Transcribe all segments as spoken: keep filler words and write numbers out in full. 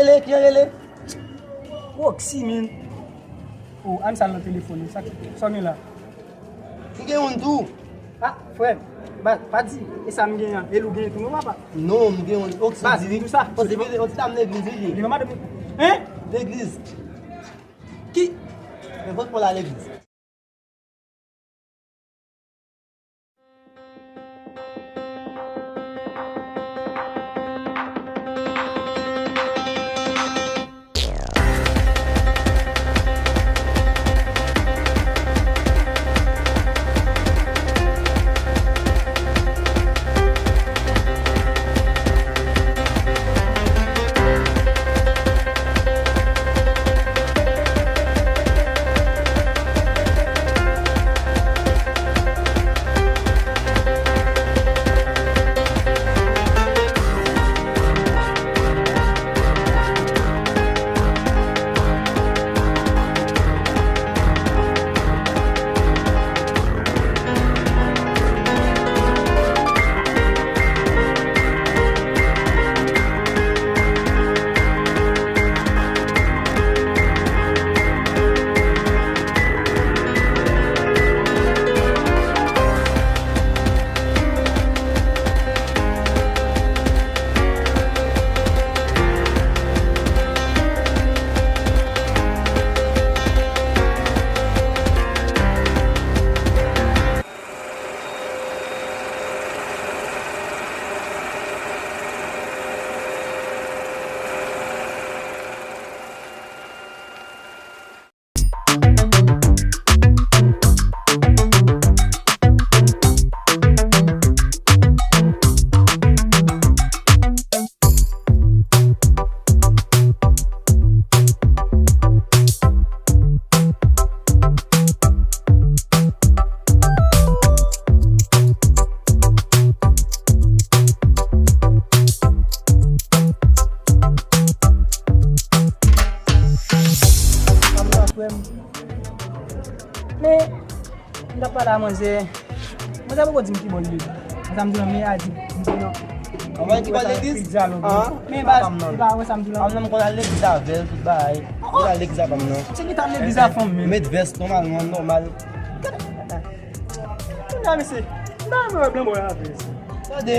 Rele, ki rele? Roxy, men. Oh, ann sal nan telefòn, sa, sa gen la? M gen youn tou. Ah, frè, ba, pa di, e sa m gen an, e l ou gen tou, non, papa? Non, m gen youn, Roxy. Baz, di tou sa. Bon, se vin, yon ti dam legliz, wi, li. Li madanm, hein? Legliz. Ki? Men vòt pou la legliz. Men, m t ap pale a manzè. Manzè poko di m ki bò l ye. Manzè m di nan men a di m di non. Anmwey, ki bò legliz? Ah, men baz, li pa wè sa m di la. Fanm nan m konn al legliz avè l, tout bagay. Mwen al legliz a fanm nan. Se ki t al legliz a fanm men. Met vès nòmalman, nòmal. Kounye a, mesye, m ta renmen wè blan bò la avè l. Tande.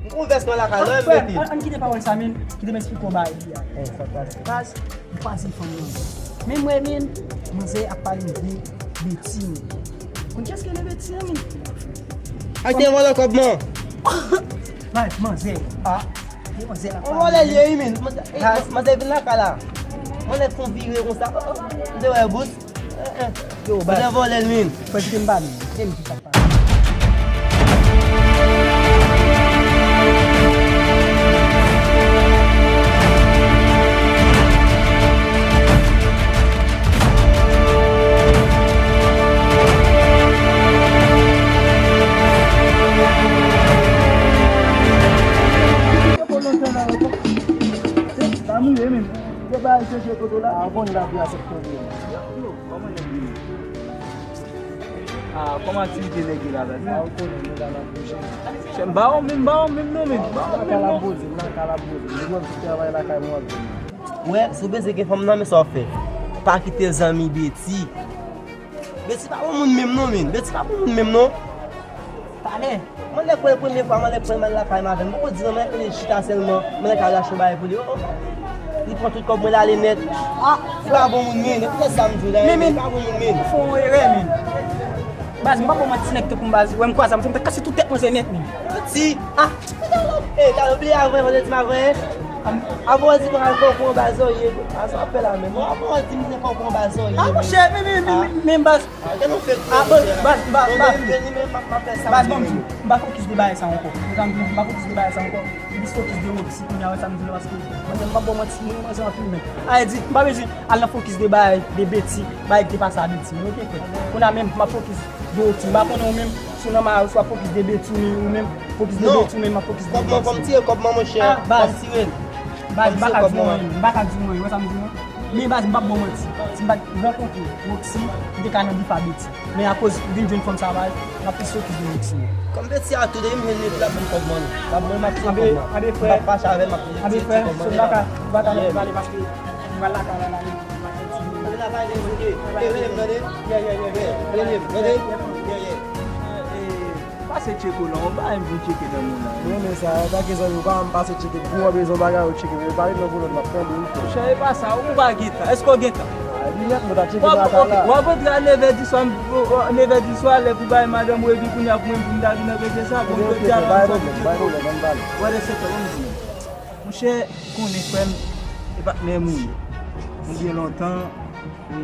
M gon vès nan lakay la, m mete. Ann, ann kite pawòl sa, men. Kite m eksplike w bagay fi a. Eh, sa k pase? Baz, m kwaze fanm nan. Men m wè, men, manzè ap pale m de Betty, men. Konn kiyès ki rele Betty an, men? Ak te vòlè kòb mwen. Baz, manzè. Ah. Te manzè ap pale. On vòlè l ye, wi, men. Manzè, eh, manzè vin lakay la. Mwen lè fè yon vire konsa. Oh, oh. M te wè bous. Yo, baz. Mwen vòlè l, men. Fò kite m pale. Kite m di sa k pase. Sa mouye, men. Yo ba al chèche kote la. Avan n la pou asèp kote. Yo, yo, kòman nèg vini? Ah, kòman aktivite nèg yo la, baz? Ah, ou konnen, nou la n ap bouje. Chè, m ba w menm, ba w menm non, men. Ba w menm non. Lakay la poze, lakay la poze. Li menm ki travay lakay mwen ap vini. Wè, si w bezwen gen fanm nan, men sa w fè. Pa kite zanmi Betty. Betty pa bon moun menm non, men. Betty pa bon moun menm non. Talè. Mwen lè kwè l premye fwa, mwen lè kwè l m al lakay madanm. Mwen di non, mwen lè chita sèlman, mwen lè ka al achte yon bagay pou li. Oh, oh. Li pran tout kòb mwen, l ale nèt. Ah. Li pa bon moun, men. Fè sa m di w la, men, men, li pa bon moun, men. Ou fè yon erè, men. Baz, m pa bon manti nèg tankou m, baz. Wè m kwaze a, m fè m ta kase tout tèt manzè nèt, men. Manti. Ah. Eh, ta oubliye avan, avan di m avan, eh. Avan di m avan, kòkò anba zòrye. A sa w ap fè la, men. Avan di m se kòkò anba zòrye. Ah, monchè, men, men, men, men, men, baz. Ah, ban m, baz, baz, baz, ban m di w, m pa fokis de bagay sa ankò. Ou konprann, m pa fokis de bagay sa ankò. M plis fokis de Roxy kounye a, wè sa m di w la, paske mwen menm m p ap ba w manti, mwen manzè anpil menm. A di, m pa bezwen al nan fokis de bagay, de Betty, bagay ki te pase a Betty, men oke, frè. Kounye a menm, m ap fokis de Roxy. M pa konnen ou menm, si w nan mari w, si w ap fokis de Betty, men ou menm, fokis de Betty, ou menm, m ap fokis de Betty. Non. Kòb mwen, fò m tire kòb mwen, monchè. Ah, baz. Fò m tire l. Baz, m pa ka di w anyen, m pa ka di w anyen, wè sa m di w lan. Men baz, m p ap ba w manti. Si m pa t rankontre Roxy, m te ka nan bif a Betty. Men akoz m vin jwenn fanm sa, baz, m ap plis fokis de Roxy. Kòm peti a tou depi m jwenn li, l ap ban m kòb mwen. L ap ban m ap ti kòb mwen. M ap fache avè l, m ap ti kòb mwen. Anbe frè, sou lakay, m pa ta lè pale paske m pral lakay la, la, m pa fè ti. Anbe lakay li, ok. Rele m, tande? Yeah, yeah, yeah, yeah. Rele m, tande? Yeah, yeah. Pase tcheko la, yon bagay m vin tcheke nan moun la. Mwen renmen sa, atake zanmi w pa, m pase tcheke, gwo bezwen bagay ou tcheke, men pa vin nan boulot m ap tande wi frè. Monchè, e pa sa, ou pa gen tan, èske w gen tan? Ay, li nèt, mwen ta tcheke nan atay la. W ap rantre a nevè di swa, nevè di swa, lè pou bay madanm ou, epi kounye a pou mwen pou m ta vin rankontre sa, bon, jodi a la, bay pwoblèm, bay pwoblèm, ann pale. Wè, de se tan, ann di. Monchè, konnen frè m, e patnè m ou ye. Nou gen lontan, e,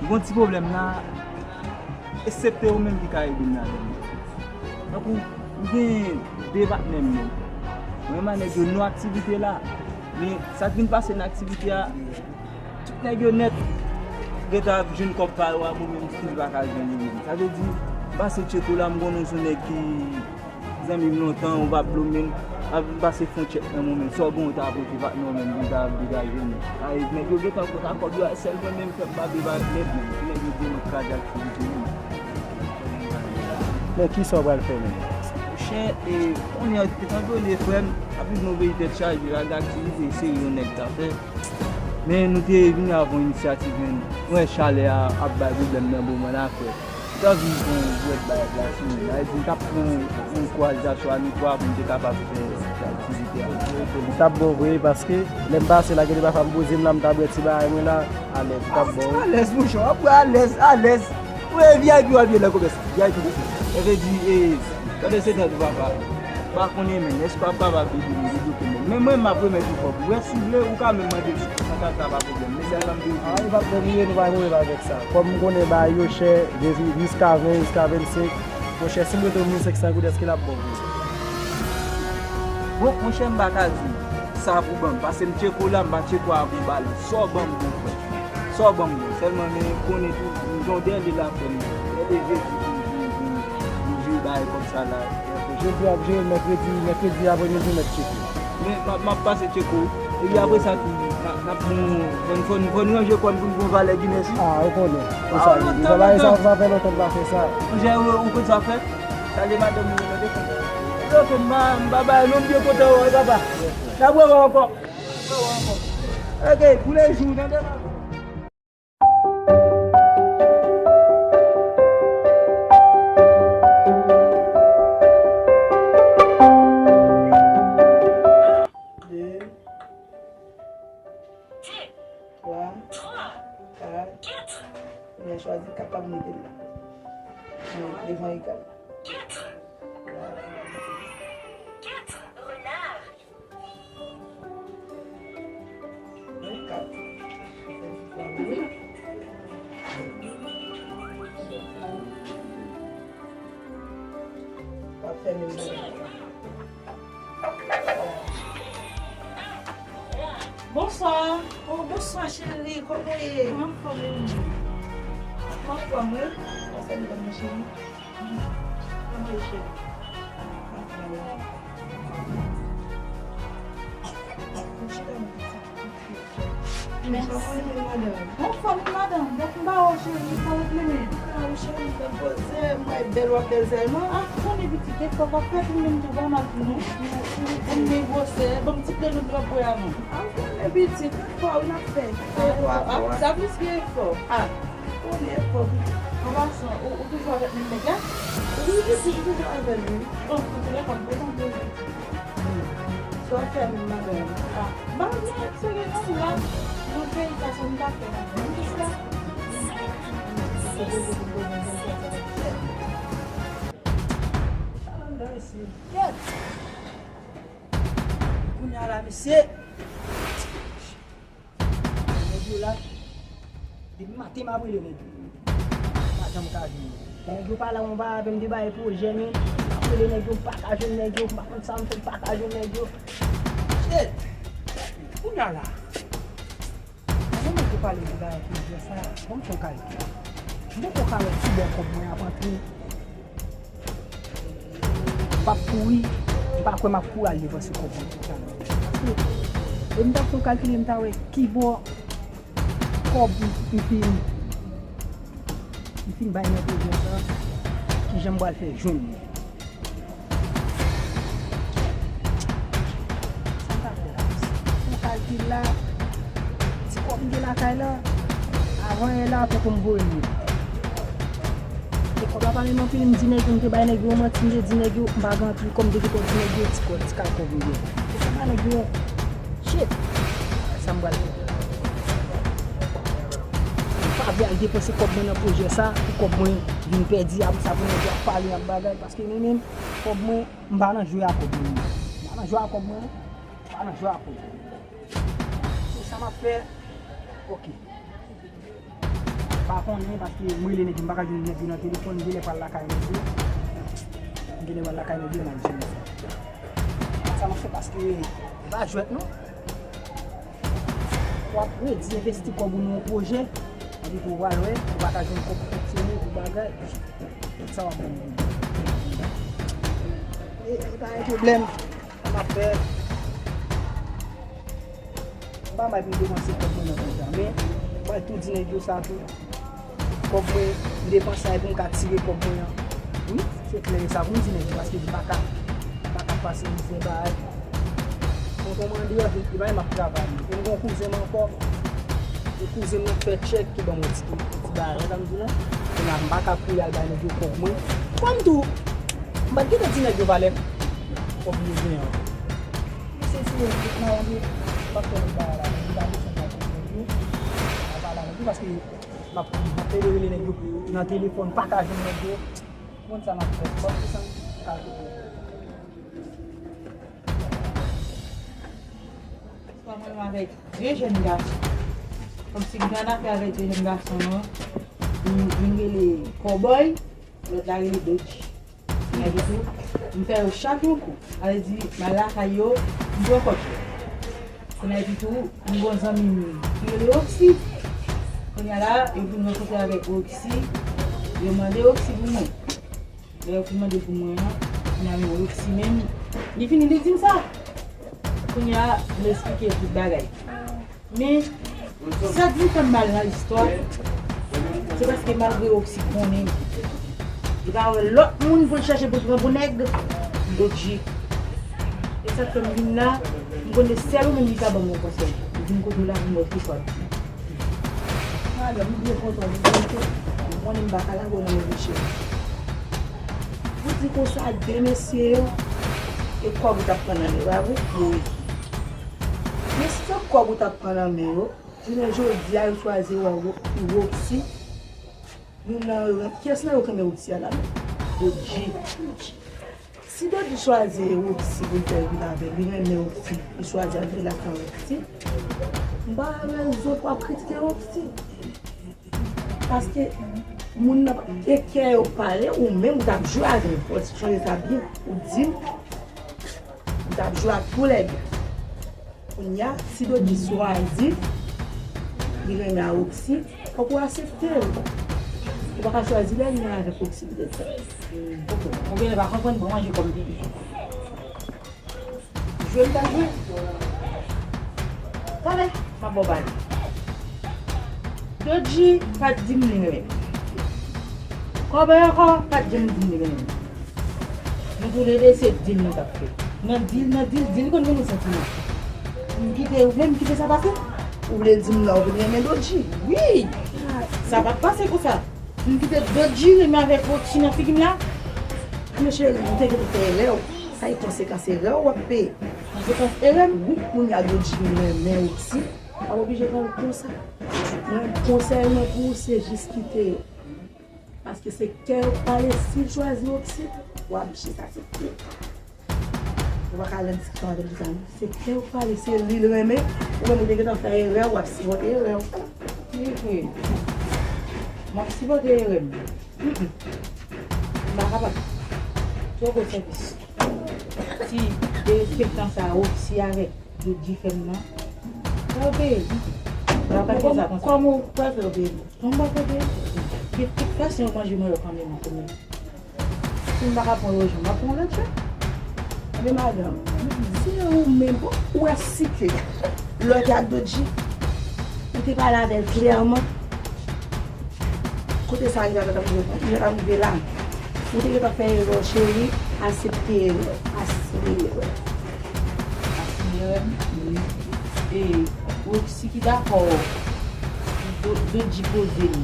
m gon ti pwoblèm la, eksepte ou menm ki ka ede m ladan l. Tankou, m gen de patnè m yo. Mwen menm a nèg yo nan aktivite la. Men sa k vin pase nan aktivite a, tout nèg yo nèt gentan ap jwenn kòb pa yo a, mwen menm m still pa ka jwenn li menm. Sa vle di, m pase tcheko la, m konnen w se yon nèg ki zanmi m lontan, ou pa blo men, m pase fon tchèk nan mwen menm. Sa w gen ou ta pote patnè w menm pou l ta ap degaje nou. Ay, nèg yo gentan konn ak kòb yo a, sèl mwen menm frè m pa byen parèt nèt menm. Nèg yo di m kraze aktivite menm. Men kisa w pral fè menm? Monchè, e, kounye a, etan done frè m, ap viv nan yon peyi tèt chaje, lage aktivite, seri yon nèg ta fè. Men nou te vini avè yon inisyativ, men nou wè chalè a ap bay pwoblèm nan moman la, frè. Ou ta vin pran bwèt bay la sou mwen. Sa vle di, m t ap pran yon kou a, swa nou twa pou n te kapab fè aktivite a. Li t ap bon vre, paske lè m pase la, gen de pafwa m poze m la, m ta bwè ti bagay mwen la, alèz, li t ap bon wi. Alèz, monchè, w ap wè alèz, alèz. Ou e V I P w ap ye nan komès, V I P w. Sa vle di, e, tande se tande papa. M pa konnen, men, èske w ap kapab ede m debloke men? Men mwen, m ap remèt ou kòb ou. Wè, si w vle, ou ka menm mande m sou kontak la, pa pwoblèm. Men sèlman m bezwen. Ah, e pa pwoblèm, nou pa gen pwoblèm avèk sa. Kòm m konnen bagay yo chè, de, jiska ven, jiska vennsenk, monchè, si m rete yon mil senk san goud, èske l ap bon pou ou? Bon, monchè, m pa ka di w sa pou ban m, paske m tcheke w la, m pa tcheke w avè yon balans. Sa w ban m bon, frè. Sa w ban m bon. Sèlman, men konnen tou, m jan w dèyè l la frè m. Lè de jedi pou, pou, pou, pou jwe bagay kòb sa la. Jodi w ap jwe, mèkredi, mèkredi aprèmidi w mèt tcheke. Men m ap, m ap pase tcheke w. Epi apre sa tou, n a, n ap bon, fò n, fò n, fò n ranje kò n pou n gon valè Guinness wi. Ah, ou konnen. Ou sa, sa fè lontan m pa fè sa. Ou konn sa fè? Salye madanm ou, tande frè. Ok, m pa, m pa bay non, m byen kontan wè w, papa. N ap rewè ankò. N ap rewè ankò. Ok, pou lejou, tande papa. De, twa, kat. Mwen chwazi kat la pou mete la. Mwen devan egal. Vennkat. W ap fè menm bagay. Bonswa. Oh, bonswa, cheri. Kòman w ye? Mwen anfòm, e ou menm? Mwen anfòm, wi. Kòman w ye, cheri? Mwen chita m. Mèsi. Anfòm, wi, madanm. Donk, m ba w, cheri, sa w ap mennen? Ah, cheri, m t ap poze, m wè bèl w ap bèl sèlman. Ah, konnen pitit, defwa w ap fè pou mwen tou, pa mal pou nou. Bon, men gwosè, ban m ti plenn ou w ap bwè a non. Ah, konnen pitit, efò, wi, n ap fè. Efò, ah, sa plis ke efò. Ah. Konnen fò wi. An pasan, ou, ou toujou avèk menm nèg la? Wi, wi, wi, m toujou avè l, wi. Bon, an tou lè, kòm prezan pou li. Sa w fè menm madanm? Ah, m pa konn sa gen nan la. Nan peyi sa, sa m ta fè la. M jis la. Sa anndan isi. Kèt! Kounya la, mesye. Nèg yo la, depi maten m ap rele nèg yo. Pa janm ka jwenn yo. Nèg yo pale yon bagay avè m de bagay pwojè, men m ap rele nèg yo, m pa ka jwenn nèg yo, m pa konn sa m fè, m pa ka jwenn nèg yo. Shit! Kounya la, nan moman ke w pale de bagay pwojè sa, bon, m fè yon kalkil. M poko ka wè kibò kòb mwen ap antre. M p ap kouri, m pa kwè m ap kouri al depanse kòb mwen tout sa la. Paske, e m t ap fè yon kalkile, m ta wè kibò kòb m, m fin, m fin bay nan pwojè sa. Kijan m pral fè jwenn li? Sa m ka fè la? Fè yon kalkil la. Ti kòb m gen lakay la, avan yè la, fòk m voye l. E kòb la pa menm anpil, m di nèg yo, m te bay nèg yo yon manti, m te di nèg yo, m pa gen anpil kòb, m te gentan di nèg yo, ti kòb, ti kal kòb m gen. Fòk m bay nèg yo. Shit! Sa m pral fè? M pa vle al depanse kòb mwen nan pwojè sa, pou kòb mwen vin pèdi, apre sa pou nèg yo ap pale, ap bagay, paske mwen menm, kòb mwen, m pa nan jwe a kòb mwen. M pa nan jwe a kòb mwen, m pa nan jwe a kòb mwen. Se sa m ap fè. Ok. M pa konnen, paske m rele nèg yo, m pa ka jwenn nèg yo nan telefòn, m genlè pral lakay nèg yo. M genlè pral lakay nèg yo, m al jwenn yo. Sa m ap fè, paske e pa jwèt non. W ap redi envesti kòb ou nan yon pwojè, epi tou w al wè, ou pa ka jwenn kòb pou fonksyone, pou bagay. Sa w ap ban m. E, e pa gen pwoblèm. Sa m ap fè. M pa mal pou m depanse kòb mwen nan konsa, men m pral tou di nèg yo sa tou. Kòb mwen, m depanse a pou m ka tire kòb mwen an. Wi, se klè e sa pou m di nèg yo, paske m pa ka, m pa ka pase mizè bagay. Tonton mwen andeyò, se li pa m ap travay. E m gen yon kouzen m ankò. E kouzen m nan fè tchèk ki ban m yon ti, yon ti bagay, sa m di la. Kounye a m pa ka kouri al bay nèg yo kòb mwen. Kòm tou, m pa t gentan di nèg yo valè kòb yo gen an. Misye se nan yon de, m ap fè lòt bagay la, men li pa bezwen m ap fè yo. M ap pale avèk li paske m ap, m ap rele nèg yo nan telefòn, pa ka jwenn nèg yo. Konn sa m ap fè. Kòb se sa m ka fè. Swa mwen menm avèk de jèn gason. Kòmsi m gen afè avèk de jèn gason an. Youn, youn rele Kòbòy, lòt la rele Dodji. Epi tou, m fè yo chak yon kou. Sa vle di, m al lakay yo, m pran kòb yo. Kounye a epi tou, m gen yon zanmi m ki rele Oksi. Kounye a la, yo vin rankontre avèk Oksi. Yo mande Oksi pou mwen. Lè yo fin mande pou mwen an, kounye a men Oksi menm, li vini, li di m sa. Kounye a, m esplike tout bagay. Men, sa k vin fè m mal nan istwa, se paske malgre Oksi konnen, li pa wè lòt moun pou l chèche pou l pran pou nèg, Dodji. E sa k fè m vin la, m konnen sèl ou menm ki ka ban m yon konsèy. M vin kote w la pou m wè kisa w ap di. Madanm, m byen kontan, m byen kontan. M konnen m pa ka lage w nan move chemen. Pou di konsa, de mesye yo, e kòb ou t ap pran nan men yo, pa vre? Wi. Men si se kòb ou t ap pran nan men yo, jounen jodi a, yo chwazi wè Ro-, Roxy. Youn nan yo, kiyès nan yo k renmen Roxy a la menm? Dodji. Si Dodji chwazi Roxy pou l fè vin avè l, li renmen Roxy, li chwazi al vin lakay Roxy, m pa wè rezon pou ap kritike Roxy. Paske moun nan pa, e kè yo pale, ou menm ou t ap jwe avè l, fò w chanje sa byen, ou di m, ou t ap jwe ak koulèg. Kounye a, si Dodji swazi li renmen a Roxy, fòk ou asepte l. Ou pa ka chwazi lè l renmen avèk Roxy poutèt sa. Oke, ou genlè pa konprann, bon, manje kòm pipi. Jwe m t ap jwe. Tande, m ap ba w pale. Dodji pa t di m li renmen m. Kòbòy ankò pa t janm di m li renmen m. Nou toulède se deal nou t ap fè. Nan deal, nan deal, deal konn gen santiman. M kite, ou vle m kite sa pase? Ou vle di m la ou vin renmen Dodji? Wi! Sa pa t pase konsa. M kite Dodji renmen avèk Roxy nan figi m la. Men cheri, ou te gentan fè erè w. Sa e konsekans erè w w ap peye. Konsekans erè m? Wi, kounye a Dodji renmen Roxy. Pa oblije pran l konsa. Mwen, konsèy mwen pou ou, se jis kite yo. Paske se kè yo k pale, si l chwazi Roxy, w ap jis aksepte. Ou pa ka al nan diskisyon avè l konsa non. Se kè yo k pale, se li l renmen. Ou menm ou te gentan fè erè, w ap sipòte erè w. Wi, wi. M ap sipòte erè m. Mm, mm. M pa kapab. Twò gwo sèvis. Ti derespektan sa Roxy avèk Dodji fè m nan. Sa yo peye. M pa ka fè sa konsa. Kòman ou pral fè yo peye m? Kòman m pral fè yo peye m? Gen tout fason yo manje mwen yo kanmenm, kanmenm. Si m pa ka pran yo jan, m ap pran lòt jan. Ebyen, madanm, si se ou menm, ou wè si ke lè w te ak Dodji, ou te pale avè l klèman, kote sa rive a pa t ap rive, li pa t ap rive la. Ou te gentan fè erè, cheri, asepte erè, asime erè. Asime erè m? Wi. E, Roxy ki dakò Do-, Dodji poze l,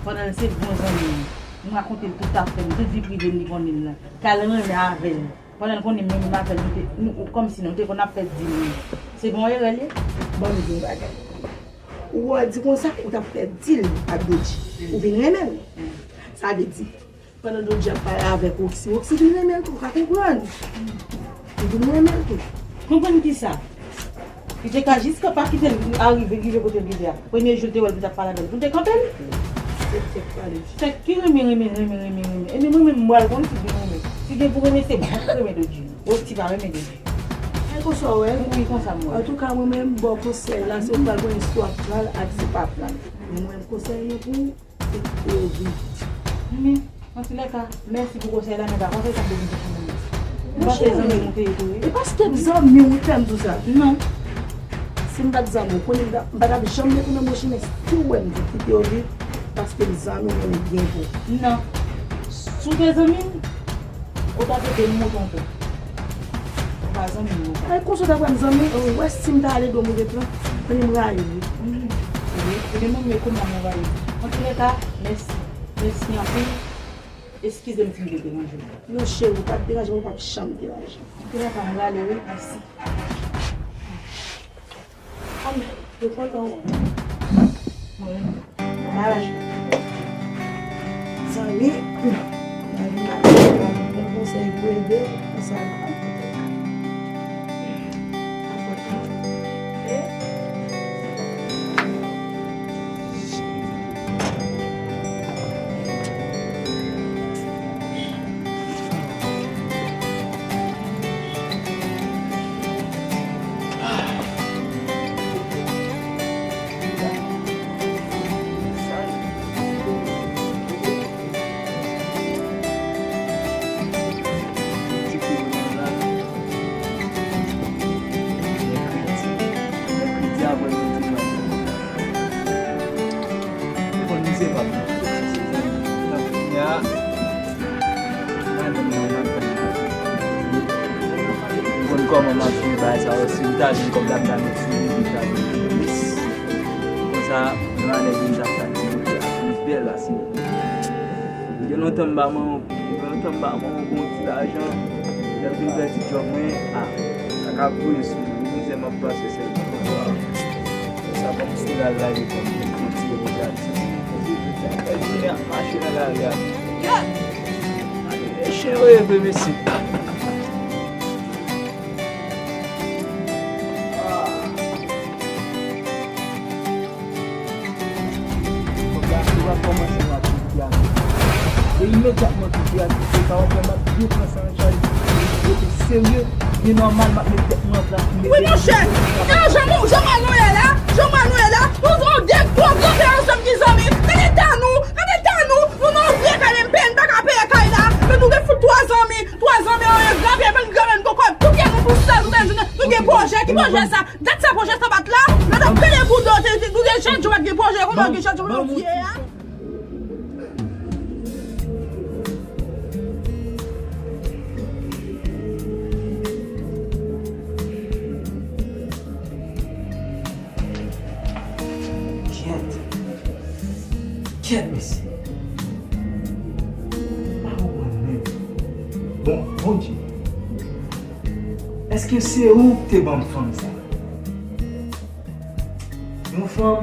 pandan l se bon zanmi m. M rakonte l tout afè m, tout vi prive m li konnen l lan. K al renmen avè l. Pandan l konnen m renmen avè l, nou te, nou, kòmsi nou te konn ap fè dil. Se pa yon erè l ye? Ban m di w yon bagay. Ou wè di konsa, ou t ap fè dil ak Dodji. Ou vin renmen l. Sa vle di, pandan Dodji ap pale avèk Roxy, Roxy vin renmen l tou, ou ka konprann. Ou vin renmen l tou. Konprann kisa? Li te ka jiska pa kite l arive, rive kote l rive a. Premye jou l te wè l, li t ap pale avè l, pou l te kanpe l. Se tèt pale. Tèt ki renmen, renmen, renmen, renmen, renmen. E menm mwen menm, m pral konn si vin renmen. Si gen pou renmen, se mwen ki renmen Dodji. Roxy pa renmen Dodji. E konsa w wè? Wi, konsa m wè. Antouka, mwen menm, m ba w konsèy la, se ou pral konnen si w ap pran l ak si w pa pran l. Men mwen menm, konsèy mwen pou ou, se kite yo viv. Men, antoulèka, mèsi pou konsèy la, men pa konsèy sa m te vin chèche nan men. M panse zanmi m ou te ye tou, wi. E paske m zanmi w, wi, fè m di w sa. Non. Si m pa t zanmi w, konnen m pa t ap janm detounen mwen chimen, si w wè m di kite yo viv, paske m zanmi w, men m gen pou. Non. Si w te zanmi m, ou t ap ede m monte yon pon. Ou pa zanmi m non. Ay, konsa w ta pran m zanmi, ou wè si m ta ale do m ou te pran, konnen m rayi w, wi. Wi, ebyen mwen menm kounye a m rayi w. Antoulèka, mèsi. Mèsi anpil. Eskize m si m te deranje w. Non, cheri, ou pa t deranje m, ou p ap janm deranje m. Antoulèka, m prale, wi. Mèsi. Ann, yo kontan wè w. Mwen menm. Bagay. Zanmi, zanmi, bon konsèy pou ede, konsa l pa. Mèkredi apre midi m ap konn misye pa konn. Donk, kounye a, mwen menm nan mwen konn. M konn kòman m ap jere bagay sa yo. Si m ta jwenn kòb la, m ta met sou li, m ta jwenn plis. Konsa, nan ane vin, m ta fè aktivite a plis bèl pase. Gen lontan m pa manman, gen lontan m pa manman yon bon ti lajan. Lè m vin pèdi djòb mwen, a, sa ka voye sou mwen. Mizè m ap pase sèlman. Sa ban m kouray lage kò m, yon ti repoze. Bèl jounen ap mache nan lari a. Chen reve, mesye. Kòb la, si w ap kòmanse yon aktivite a, e imedyatman tou kreyativite sa w ap fè, m ap byen pran sa an chaj, rete serye, byen nòmal, m ap met tèt mwen an plas pou mete. Wi, monchè, e jan nou, jan mwen nou ye la, jan mwen nou ye la, nou, nou de gwo granpè ansanm ki zanmi, gade eta nou, gade eta nou, nou nan yon vye kay, menm peye, n pa ka peye kay la, men nou gen fout twa zanmi, twa zanmi an, e granpè, menm granmè, n poko, tout gen nou tou sèl, nou gen pwojè, ki pwojè sa? Dat sa pwojè sa bat la, nou t ap pede pou do, nou gen jan djou pa t gen pwojè, kounye a gen jan djou nou vye a. Kyèt. Kyèt, mesye. M pa konprann menm. Bon, Bondye. Èske se ou ki te ban m fanm sa? Yon fanm,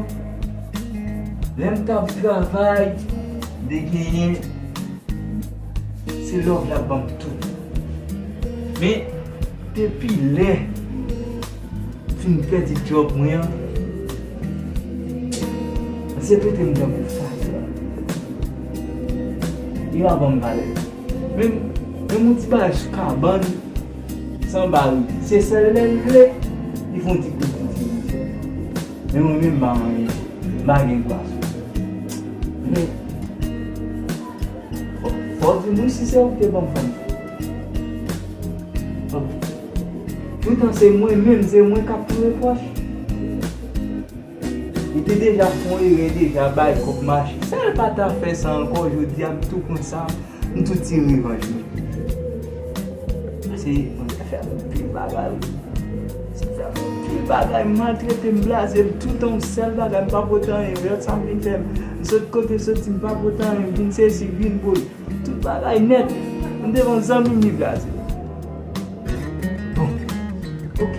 lè m t ap travay, m te genyen, se love l ap ban m tout. Men, depi lè m fin pèdi djòb mwen an, misye trete m tankou fatra. Li pa ban m valè. Menm, menm yon ti bagay sou kabann, san bari. Se sèl lè l vle, li fè yon ti kout pou ti misye. Men mwen menm, m pa anyen. M pa gen gwa sou mwen. Men, fò, fò w di m wi si se ou ki te ban m fanm. Poutan se mwen menm, se mwen k ap pran repwòch. Li te deja fè yon erè deja, bay kòb mache. Sa l pa ta fè sa ankò, jodi a m tou konn sa. M tou tire revanj mwen. Pase mwen te fè anpil bagay wi. Te fè anpil bagay, m maltrete, m blaze, m toutan yon sèl bagay, m pa pote anyen. Lòt sa m vin fè, m sot kote soti, m pa pote anyen, m vin sezi, vin boule. Tout bagay nèt. M devan zanmi m li blaze. Bon. Ok.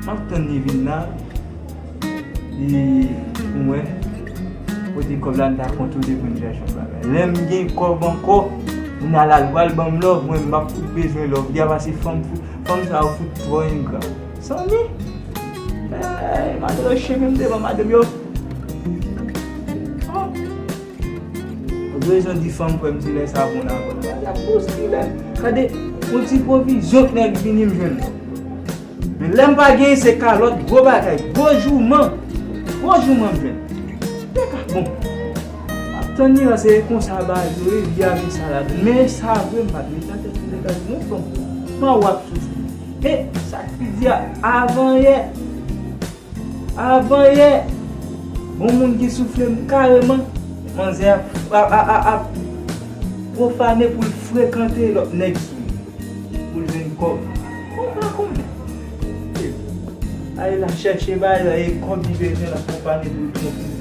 M ap tann li vin la. E pou mwen, kote kòb la, m ta kontwole pou m chèche yon bagay. Lè m gen kòb ankò, m al al pral ban m love, mwen m p ap fout bezwen love li a pase fanm fout, fanm sa yo fout twò engra. Sanmi, ey, madanm yo chen menm devan madanm yo. Oh. Ou bezwen di fanm frè m ti lè sa bon avè l. Gade, boustilè. Gade, yon ti pwovizyon k nèg vini m jwenn. Men lè m pa genyen, se kalòt, gwo bagay, gwo jouman. Gwo jouman m jwenn. Te ka bon. M ap tann li an, se konsa bagay yo ye, li a gen sa ladan. Men sa vre, m pa t met nan tèt mwen, gade, non, fanm. Kòman w ap soufri? E sa k pi di a, avan yè, avan yè, gon moun ki soufle m kareman, manzè ap, ap, ap, ap, ap pwofane pou l frekante lòt nèg sou li, pou l jwenn kòb. Ou pa konnen. Ay la chèche bagay la, e kòb li bezwen l ap pwofane pou l pran pou li.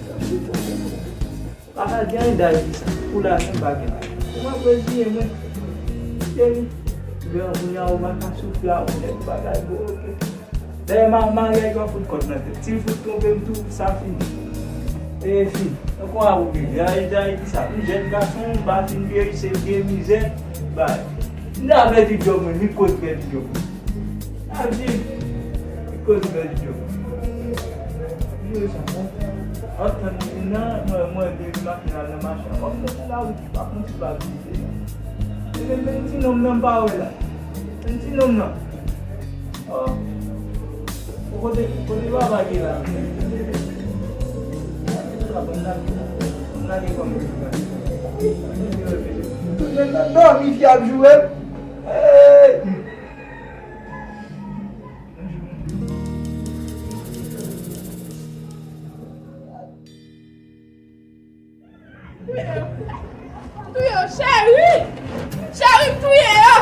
Pa ka gen anyen dal di sa. Pou lajan pa gen lajan. Mwen apre ziye mwen. Cheri. Gran kounye a ou pa ka soufle a ou nèg bagay bon, ok. Dayè ma, maryaj yo fout kòd nan tèt. Si l fout twonpe m tou, sa fini. E fini. Donk ou a ou bebe. Ay dayè di sa. M jèn gason, m pa fin vye, se vye mizè. Bay. M ta pèdi djòb mwen, li koz pèdi djòb mwen. A di, koz bèl djòb. Jwe sa, bon. Antann li nan, mwen, mwen, depi maten al nan mache an. Kòm se pou lawout, pa konn si pa vizite la. E men, men ti nonm nan m pa wè la. Men ti nonm nan. Oh. Kote, kote papa ki la? Sa bon, n lage, n lage kòm. Tout nèg nan dòmi, fi ap joure. Hey! Touye yo, cheri! Cheri, m touye yo!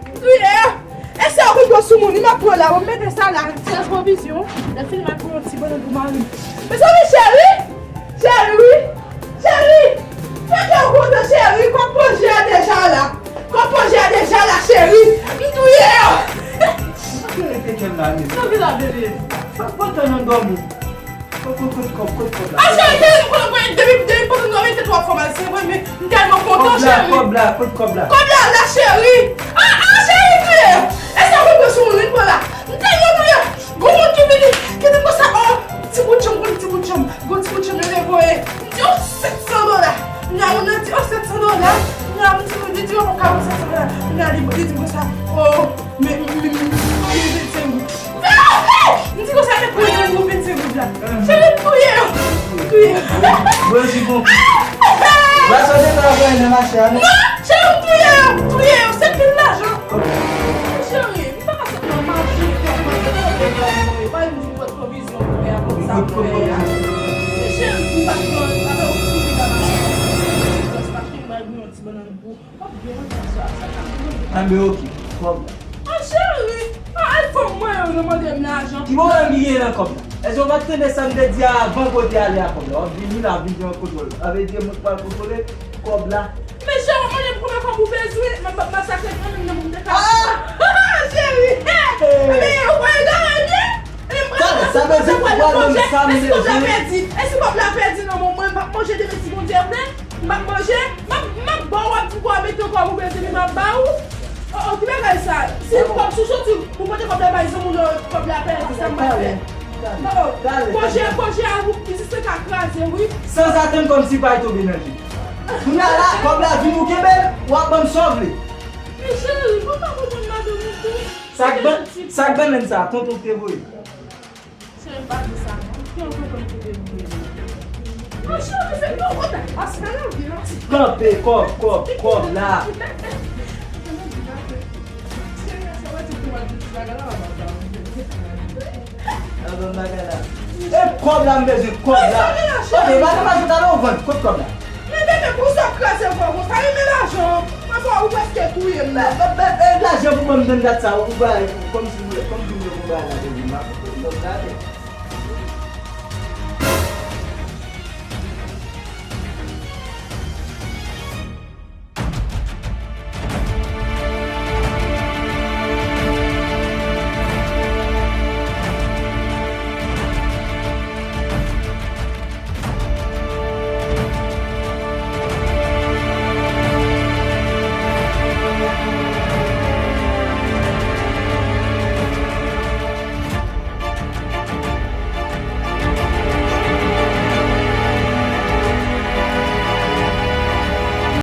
M touye yo! E sa yo konn pran sou moun, m ap pran la, m mete sa la, ti nan pwovizyon. Lè fini, m ap pran yon ti bannann pou mari m. Mezanmi, cheri! Cheri! Cheri! Mete w kontan, cheri! Kòb panje a deja la! Kòb panje a deja la, cheri! M touye yo! Sa k rete kè m la, men? Sa vin la, bebe? Sa k pran tan nan dòmi? Kot, kot, kot kòb, kot kòb la? A, cheri, cheri, m konnen, konnen, depi, depi pandan m dòmi, tèt w ap fè mal, se vre, men m tèlman kontan, cheri. Kòb la, kòb la, kot kòb la? Kòb la, la, cheri. A, a, cheri, touye. E sa, mwen pran sou moun, li pran la. M tèlman touye. Gon moun ki vini, ki di m konsa, oh, ti bout janm, gon ti bout janm, gon ti bout janm, yo te voye. M di, oh, sèt san dola. M di, oh, sèt san dola. M di, oh, li di, oh, pa ka, sèt san dola. M di, li, li di m konsa, oh, men, men, men, men, men, men, men, men, M di konsa, men pran grenn gwo vennsenk goud la. Cheri, m touye yo. M touye yo. Bwè jus bon. Bwè sa w te pral pran nan mache a, non? Non, cheri, m touye yo. M touye yo. Se pil lajan. Cheri, m pa ka sot nan mache, fè kòb, fè kòb, fè kòb, fè kòb, m di pot pwovizyon pou fè a, konsa pou fè a. Cheri, m pa t pran, avè w, m touye nan mache. Ti gras mache, m bay yon ti bannann pou Anben, ok, kòb la. A, cheri! A, al fanm mwen yo nan mande m lajan. Ki pwoblèm ki genyen nan kòb la? Èske w pa t tande sa m te di a avan kote ale a kòb la? W ap vini la, w ap vin kontwole. Sa vle di mwen k pral kontwole kòb la. Men cheri, w ap mande m konbyen kòb ou bezwen? M ap masakre mwen menm nan moun de ka. A! Cheri! Ebyen, ou pa egare byen? Sa vle di ou pral ban m sa m bezwen. E si kòb la pèdi? E si kòb la pèdi nan men mwen, m p ap manje demen si Bondye vle? M ap manje, m ap, m ap ba w, w ap di w pa mete kòb ou bezwen, m ap ba ou. Oh, oh, ki bagay sa? Si kòb sou soti, ou pote kòb la bay zanmi w, kòb la pèdi, sa m pral fè? Oh, oh, pwojè, pwojè a, ou, ki se ka kraze, wi. Sanzatann kòmsi pay tonbe nan je. Kounye a la, kòb la vin ou kenbe l, w ap ban m sa w vle. Men cheri, ou pa konprann madanm ou tou. Sa k ban, sa k bannann sa, tonton te voye. Cheri, m pa di sa non. Ki yon tonton ki te vle? Mon cheri, se non, o ta, a, se pa nan vi, non. Kanpe, kòb, kòb, kòb la. Cheri, a, sa va di pou mwen di bagay la, pa ba. A, bon bagay la. E kòb la, m bezwen kòb la. Ok, madanm, madanm, talè w vann. Kot kòb la? Men bebe, pou sa w kraze kò konsa, renmen la Lajan, papa, ou prèske touye m la. Lajan pou mwen, m tann dat sa, ou bay, kòmsi, kòmsi m te konn bay lajan pou m, m ap gade.